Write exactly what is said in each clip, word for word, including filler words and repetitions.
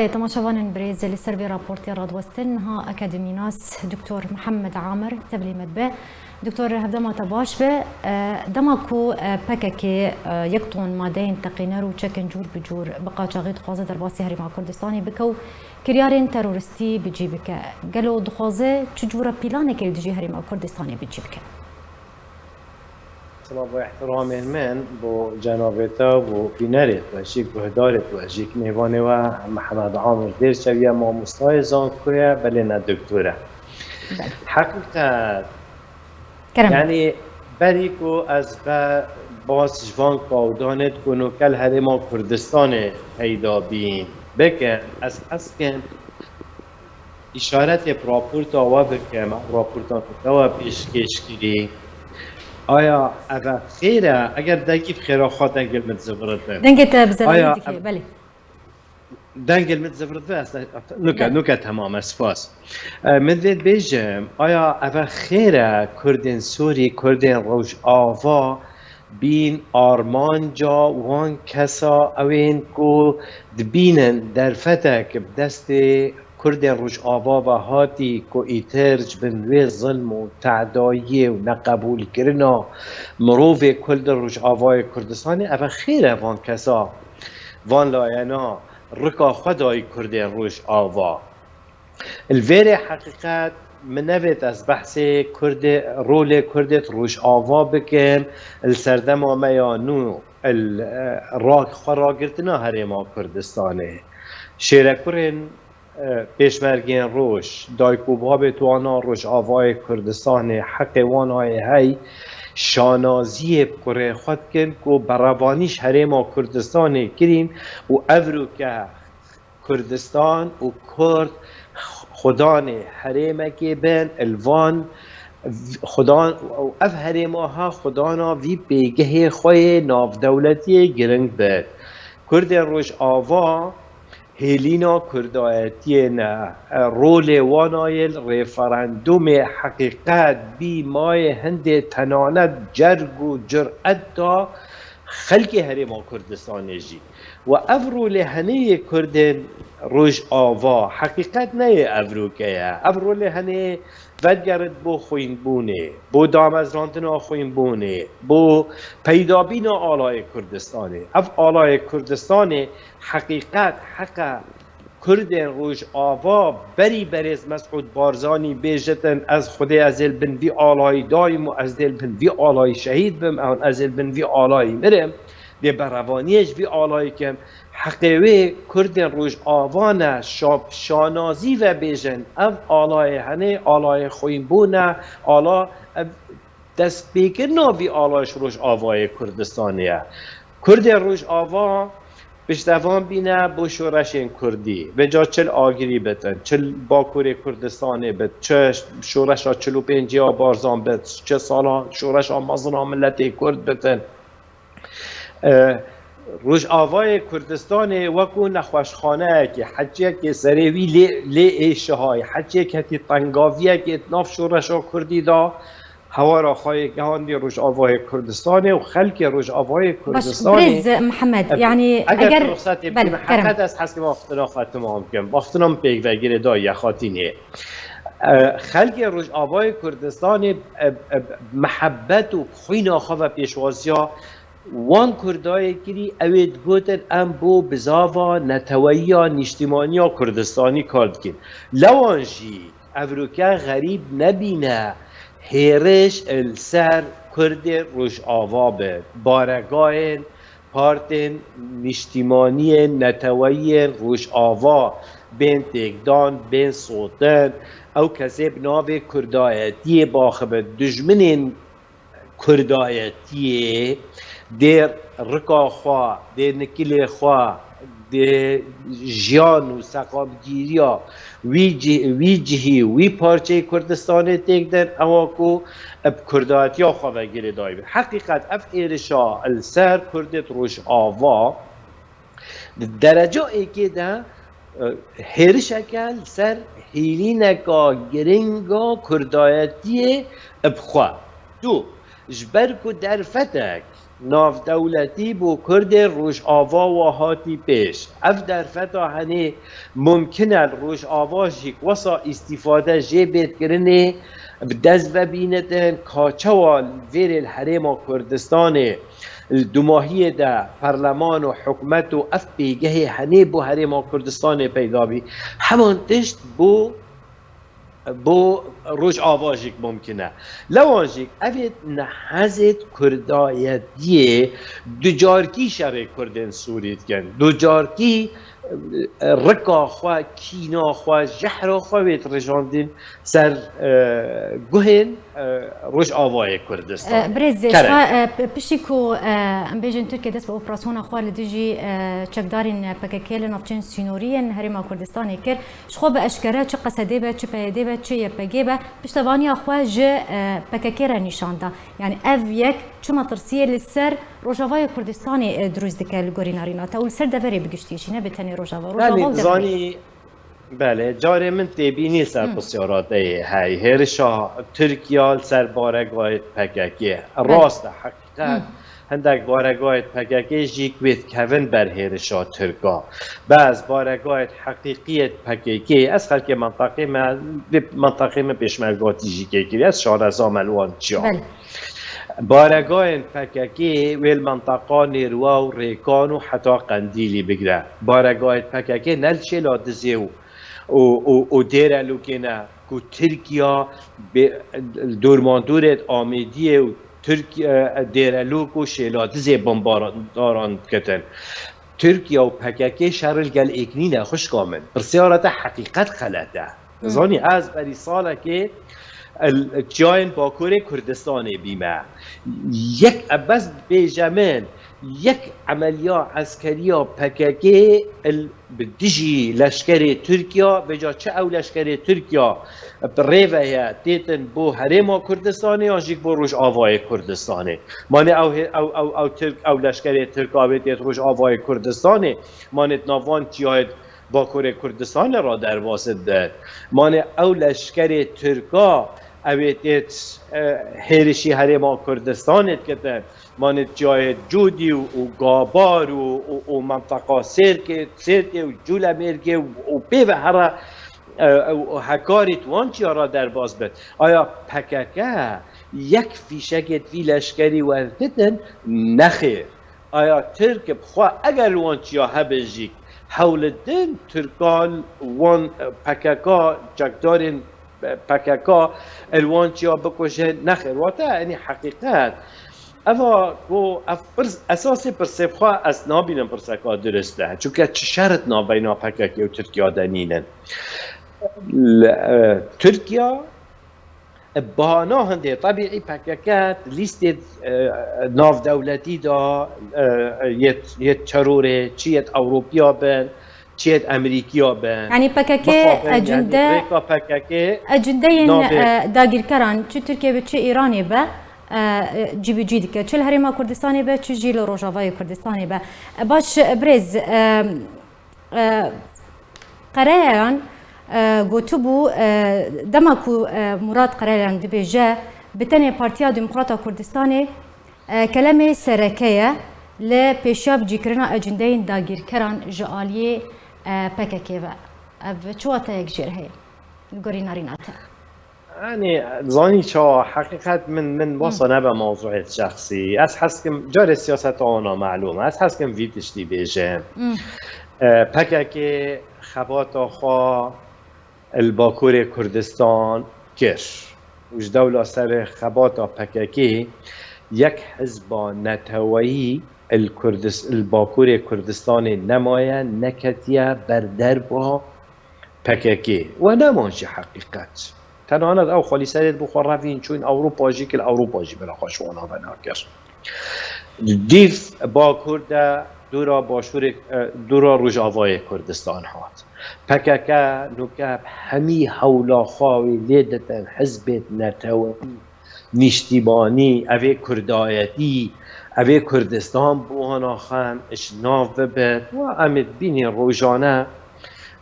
Temaşevanên birêz, li ser vê raportê radiwestin niha akademînas Doktor Mihemed Amir tevlî me dibe. Doktor, hevdema te baş be. E, dema ku, e, P K K, e, yek ton madeyên teqîner û çekên cûr bi cûr bi qaçaxî dixwaze derbasî Herêma Kurdistanê bike û kiryarên teroristî bi cî bike, gelo dixwaze çi cûre planekê li dijî Herêma Kurdistanê bi cî bike? Silav û ihtiramên min bo cenabê te, bo bînerê te jî, guhdarê te jî, mêvanê we Mihemed Amir Dêrçev ye, mamostayê zankoye, belê ne doktor e. Belê. Heqîqet. Kerem. Yanî berî ku ez ve bas ji van kawdanê ku nûke li Herêma Kurdistanê peyda bîn bikin, ez hez kim îşaretê bi raporta we bikim, ew raporta ku te we pêşkêş kirî. Aya ev e xêr e? Eger dengî bi xêra xwe dengê min ziviribin. Dengê te bi zelalî Aya dikê, ev belê. Dengê min ziviribin, ez nuke, Belê. nuke temam e, spas. E, min vê bêjim, aya ev e xêr e Kurdên Sûrî, Kurdên Rojava bîn armanca wan kesa ewên ku dibînin derfetek bi destê Kurdên Rojava ve hatî ku îtir ji bin wê zilm û tedayiyê û neqebûlkirina mirovê Kurd li Rojavayê Kurdistanê, ev e xêr e van kesa, van layena rika xwe dayî Kurdên Rojava. Li vêrê heqîqet min nevêt ez behsê Kurdê, rolê Kurdê di Rojava bikim, li serdema me ya nû, li, e, ra-, xwe ragirtina Herêma Kurdistanê. Şêrekurên, e, Pêşmergên Roj, dayik û babê wana Rojavayê Kurdistanê, heqê wana yê hey, şanaziyê bi kurê xwe dikin ku berevanî ji Herêma Kurdistanê kirîn û evroke Kurdistan û Kurd xudanê herêmekê bin, li van xudan, û ev herêma ha xudana vî pêgehê xwe yê navdewletiyê giring bin. Kurdên Rojava hêlîna kurdayetiyê ne. Rolê wana yê li referandûmê heqîqet bî, mayê hindê tenanet cerg û curet da xelkê Herêma Kurdistanê jî. Û ev rolê henê yê Kurdên Rojava, heqîqet ne yê evroke ye. Ev rolê henê vedigerit bo xwînbûnê, bo damezrandina xwînbûnê, bo peydabîna alayê Kurdistanê. Ev alayê Kurdistanê heqîqet, heqe Kurdên Rojava berî berêz Mesûd Barzanî bêjitin, ez Xwedê ez ê li bin vî alayî dayim û ez dê li bin vî alayî şehîd bim, ew ez ê li bin vî alayî mirim, dê berevaniyê ji vî alayî kim. Heqê wê Kurdên Rojava ne, şa-, şanazî ve bêjin, ev alayê henê, alayê xwînbûn e, ala, ev destpêkirina vî alayê ji Rojavayê Kurdistanê ye. Kurdên Rojava piştevan bîne bo şoreşên Kurdî. Vêca çi li Agirî bitin, çi li Bakurê Kurdistanê bit, çi şoreşa çil û pêncê ya Barzan bit, çi sala şoreşa mezin a miletê Kurd bitin. E, Rojavayê Kurdistanê wekû nexweşxaneyekê, heçiyekê serê wî lê, lê ê şihayî, heçiyek hetî tengaviyekê di nav şoreşa Kurdî de, hewara xwe yê gihandî Rojavayê Kurdistanê û xelkê Rojavayê Baş, Kurdistanê. Birêz Mihemed, Ev-, yanî eger eger, tu ruxsatê belê, bidî, kerem. Heqet ez hesibê wextina xwe temam kim. Wextina min pêk ve girê da ye xatînê. E, xelkê Rojavayê Kurdistanê, e, e, mihebet û xwîna xwe ve pêşwaziya wan Kurdayê kirî, ew ê digotin, em bo bizava neteweyiya nîştîmaniya Kurdistanî kar dikin. Lewan jî evroke xerîb nebîne hêriş li ser Kurdên Rojava bi. Baregayên partên nîştîmaniyên neteweyiyên Rojava bên têkdan, bên sotin. Ew kesê bi navê Kurdayetiyê baxibin. Dijminên Kurdayetiyê dê rika xwe, dê nikilê xwe, dê jiyan û seqamgîriya wî cih-, wî cihî, wî parçeyê Kurdistanê têk din, ewa ku bi Kurdayetiya xwe ve girêdayî bin. Heqîqet, ev êrişa li ser Kurdê di Rojava, di dereca êkê de, e, hêrişeke li ser hêlîneka giring a Kurdayetiyê bi xwe. Du, ji ber ku derfetek navdewletî bo Kurdê Rojava wa hatî pêş. Ev derfeta henê mumkin e li Rojava jî wesa îstîfade jê bêt kirinê, bi dest ve bînitin ka çawa vêrê li Herêma Kurdistanê li dumahiyê de perleman û hikûmet û ev pêgehê henê bo Herêma Kurdistanê peyda bî. Heman tişt bo bo Rojava jî mumkin e. Lewan jî evê nehezêt Kurdayetiyê ducarkî şerê Kurdên Sûrî dikin. Ducarkî, e, rika xwe, kîna xwe, jehra xwe wê dirijandin ser, e, guhên, e, Rojavayê Kurdistanê. E, birêz, Kerem. Ji xwe, e, p-, piştî ku, e, em bêjin Tirkiye dest bi operasyona xwe li dijî, e, çekdarên P K K li navçeyên sînorî yên Herêma Kurdistanê kir, Ji xwe bi eşkere çi Q S D be, çi P Y D be, çi Y P G be, piştevaniya xwe ji, e, P K K re nîşan da. Yani ev yek çi metirsiyê li ser Rojavayê Kurdistanê, e, dirûst dike li gorî narîna te û li ser deverê bi giştî jî, ne bi tenê Rojava. Rojava Belê, û deverê. Zanî, belê, carê min têbînî ser Hı. pisyara te yê hey. Hêrişa Tirkiya li ser baregayê P K K. Belê. Rast e, heq Te Hı. hindek baregayê P K K jî ku wê dikevin ber hêrişa Tirka. Bes baregayê heqîqiyê P K K, ez xelkê menteqê me, vê menteqê me pêşmergatî jî kê kiriye, ez şareza me li wan çiya. Belê. Baregayên P K K wê li menteqa Nêrwe û Rêkan û heta Qendîlî bigire. Baregayê P K K ne li Şêla Dizê û, û, û, û Dêrelûkê ne ku Tirkiya bê, dormandorê Amêdiyê û Tirk-, e, Dêrelûk û Şêladizê bombardaran dikitin. Tirkiye û P K K şer li gel êk nîne, xwişka min. Pirsyara te heqîqet xelet e. Hı. Zanî, ez berî salekê el-, çiyayên Bakurê Kurdistanê bîme. Yek, e, bes bêje min, yek emeliya eskeriya P K K el bi dijî leşkerê Tirkiya, vêca çi ew leşkerê Tirkiya bi rê ve ye, têtin bo Herêma Kurdistanê yan jî bo Rojavayê Kurdistanê? Manê ew hê-, ew, ew, ew Tirk, ew leşkerê Tirk a wê têt Rojavayê Kurdistanê, manê di nav van çiyayê Bakurê Kurdistanê ra derbas dibin? Manê ew leşkerê Tirk a ew ê têt, e, hêrişî Herêma Kurdistanê dikitin? Manê çiyayê Cûdî û, û Gabar û, û, û menteqa Sêrkê, Sêrkê û Cûlemêrgê û, û pê ve here, e, û Hekarî di wan çiya re derbas bin. Aya P K K yek fîşekê di vî leşkerî wergitin? Nexêr. Aya Tirk bi xwe eger li wan çiya hebin jî, hewlidin Tirkan wan, e, P K K, çekdarên P K K li wan çiya bikuje? Nexêr, wate, yanî heqîqet. Eva ku ev pirs, esasê pirsê xwe ez nabînim pirseka dirist e. Çunke çi şer di navbeyna P K K û Tirkiya de nînin. Li, e, Tirkiya bi hana hindê tebîî P K K di lîstê, e, navdewletî de, e, yê, yê terorê, çi yê Ewropiya bin, çi yê Emerîkiya bin. Yanî P K K Bixwazin, yanî ecinde, rêka P K K ecindeyên, nabê. E, dagîrkeran çi Tirkiye be, çi Îranê be, e, e, cîbicî dike. Çi li Herêma Kurdistanê be, çi jî li Rojavayê Kurdistanê be. E, baş, e, birêz, e, e, Qereyan, e, gotibû, e, dema ku, e, Murat Qereyan dibêje, bi tenê Partiya Demokrata Kurdistanê, e, kelemê sereke ye li pêşiya bicîkirina ecindeyên dagîrkeran ji aliyê, e, P K K ve. Ev çi wateyek jê re heye? Li gorî narîna te. Yanî, zanî çawa, heqîqet min, min Hı. wasa nebe mewzûyêt şexsî. Ez hez kim, carê siyaseta wana melûm e. Ez hez kim vî tiştî bêjim. Hı. E, P K K xebata xwe li Bakurê Kurdistan kir. Û ji dewla serê xebata P K K yek hizba neteweyî li Kurdis-, li Bakurê Kurdistanê nemaye, neketiye ber derba P K K. We neman jî heqîqet. Tenane ew xwelîserê bi xwe revîn çûn Ewropa jî, ki li Ewropa jî bila xwe ji wana ve nakir. Dîv Bakur de dûra Başûrê, e, dûra Rojavayê Kurdistan hat. P K K nûke bi hemî hewla xwe wê lê ditin hizbêt neteweyî, nîştîmanî, evê kurdayetî, evê Kurdistan bi wana xwe ji nav bibit. Wa em ê dibînîn rojane,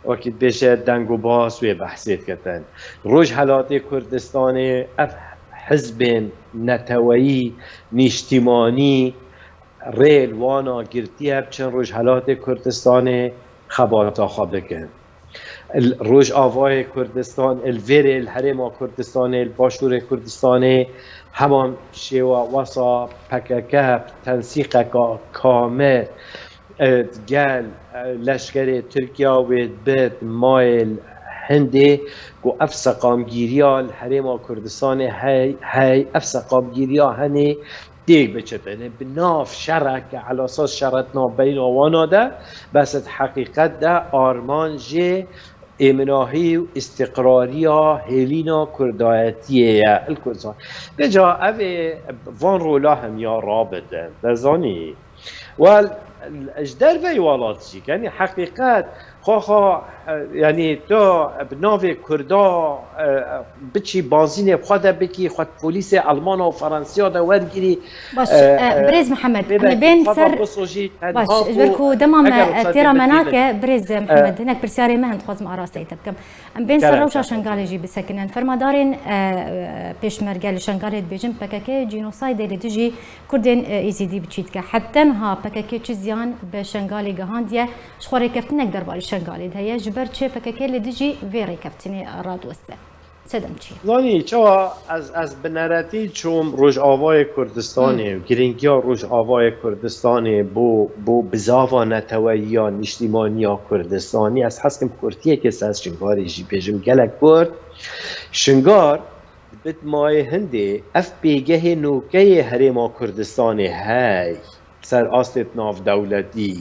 wekî dibêje deng û baz wê behsê dikitin. Rojhelatê Kurdistanê ev hizbên neteweyî, nîştîmanî, rê li wana girtiye biçin Rojhelatê Kurdistanê xebata xwe bikin. Li Rojavayê Kurdistan, li vêrê li Herêma Kurdistanê, li Başûrê Kurdistanê heman şêwa wesa P K K tensîqeka kamil, e, gel, e, leşkerê Tirkiya wê dibit mayê li Hindê ku ev seqamgîriya li Herêma Kurdistanê hey, hey, ev seqamgîriya henê têk biçitine. Bi nav şereke elasas şeret navbeyna wana de, bes di heqîqet de armanc jê êminahî û îstiqrariya hêlîna kurdayetiyê ye li Kurdistan. Vêca ev ê van rola hemiya rabidin. Dezanî. Wel, ji derveyî welat jî, yanî heqîqet, xwexa, e, yanî tu bi navê Kurda, e, biçî bazînê xwe de bikî, xwe polîsê Elmana û Ferensiya de wergirî. Baş, e, e, e, birêz Mihemed, em ê bên ser, baş, ji ber ku dema me têra me nake, birêz Mihemed, hinek pirsyarê me hene, dixwazim arasteyî te bikim. Em bên ser rewşa Şengalê jî bisekinin. Fermadarên, e, e, pêşmerge li Şengalê dibêjin, P K K cînosaydê li dijî Kurdên, e, Êzîdî bi çî dike. Hetenha P K K çi ziyan bi Şengalê gihandiye? Ji xwe rêkeftinek derbarê Şengalê de heye. Ji ber çi P K K li dijî vê rêkeftinê radiweste? Sedem çi ye? Zanî, çawa ez, ez bi neretî çûm Rojavayê Kurdistanê û giringiya Rojavayê Kurdistanê bo, bo bizava neteweyiya niştîmaniya Kurdistanê, ez hez kim kurtiyekê ser Şingarê jî bêjim, gelek kurt. Şingar, dibit mayê Hindê, ev pêgehê nokeyê Herêma Kurdistanê hey, ser astê navdewletî.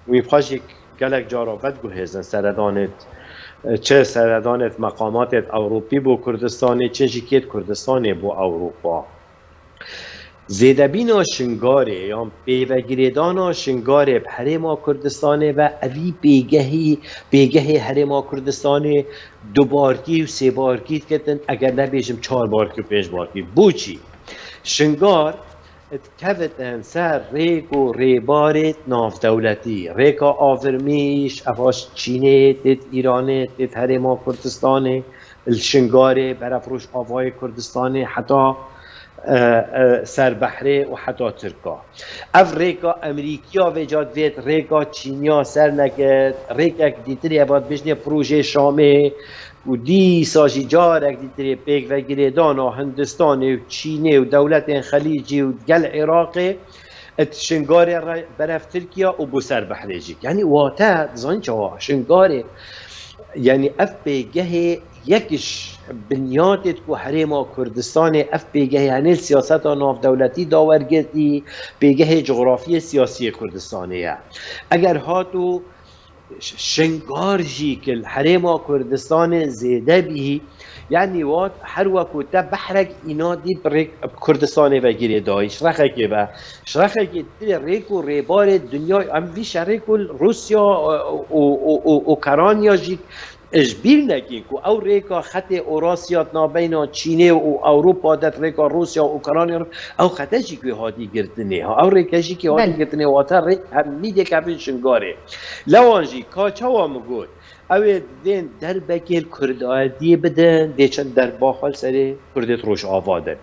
Wî xwe jî gelek cara vediguhêzin seredanêt, çi seredanêt meqamatêt Ewropî bo Kurdistanê, çi jî kêt Kurdistanê bo Ewropa. Zêdebîna Şingarê yan pêvegirêdana Şingarê bi Herêma Kurdistanê ve evî pêgehî, pêgehê Herêma Kurdistanê dubarkî û sêbarkî diketin, eger nebêjim çar barkî û pênc barkî. Bo çî? Şingar dikevitin ser rêk û rêbarê navdewletî. Rêka Avirmîş, ev a Çînê, têt Îranê, têt Herêma Kurdistanê, li Şingarê, berev Rojavayê Kurdistanê, heta, e, e, Serbehrê û heta Tirka. Ev rêka Emerîkiya vêca divêt rêka Çîniya ser neket, rêkek dîtirê eva dibêjinê Projê Şamê, û dîsa jî carek dîtirê pêkvegirêdana Hindistanê û Çînê û dewletên Xelîcî û gel Iraqê, di Şingarê re berev Tirkiya û bo Serbehrê jî. Yanî wate, dizanî çawa? Şingarê, yanî ev pêgehê yek ji binyatêt ku Herêma Kurdistanê ev pêgehê henê li siyaseta navdewletî da wergirtî, pêgehê cografiyê siyasiyê Kurdistanê ye. Eger hat û Ş-, Şingar jî ki li Herêma Kurdistanê zêde bî, yanî wat her weku te behrek înadî bi rêk, bi Kurdistanê ve girêdayî, ji rexekê ve. Ji rexekê dilê rêk û rêbarê dinyayê, em vî şerê ku li Rûsya, û, û, û, û Ukrayna jî ji bîr nekî ku ew rêka xetê Orasya di navbeyna Çînê û Ewropa de, rêka Rûsya û Ukrayna, ew xete jî ku hatî girtinê, ha, ew rêke jî ku hatî girtinê, wate rêk hemî dê kevin Şingarê. Lewan jî, ka çawa min got, ew ê didên derbekê li Kurdayetiyê bidin, dê çend derbaxa li serê Kurdê di Rojava de.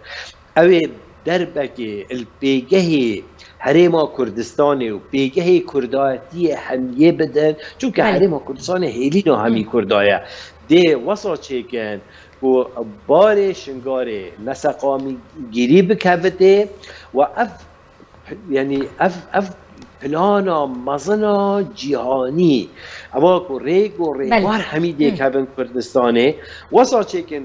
Ew ê derbekê li pêgehê Herêma Kurdistanê û pêgehê Kurdayetiyê hemiyê bidin. Çunke Herêma Kurdistanê hêlîna hemî Kurda ye. Dê wesa çêkin ku barê Şingarê neseqamîgirî bikevitê û ev yanî ev, ev plana mezina cîhanî, ewa ku rêk û rêbar hemî dê kevin Kurdistanê, wesa çêkin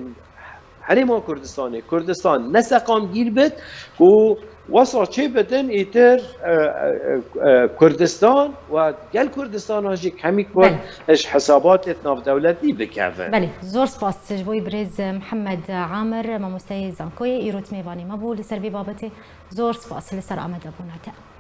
Herêma Kurdistanê, Kurdistan neseqamgîr bit ku wesa çê bidin îtir, e, e, e, Kurdistan û gel Kurdistana jî hemî Kurd ji hesabatê navdewletî bikevin. Belê, zor spas ji bo wî birêz Mihemed Amir, mamosteyê zankoyê, îro mêvanê me bû li ser vê babetê. Zor spas li ser amadebûna te.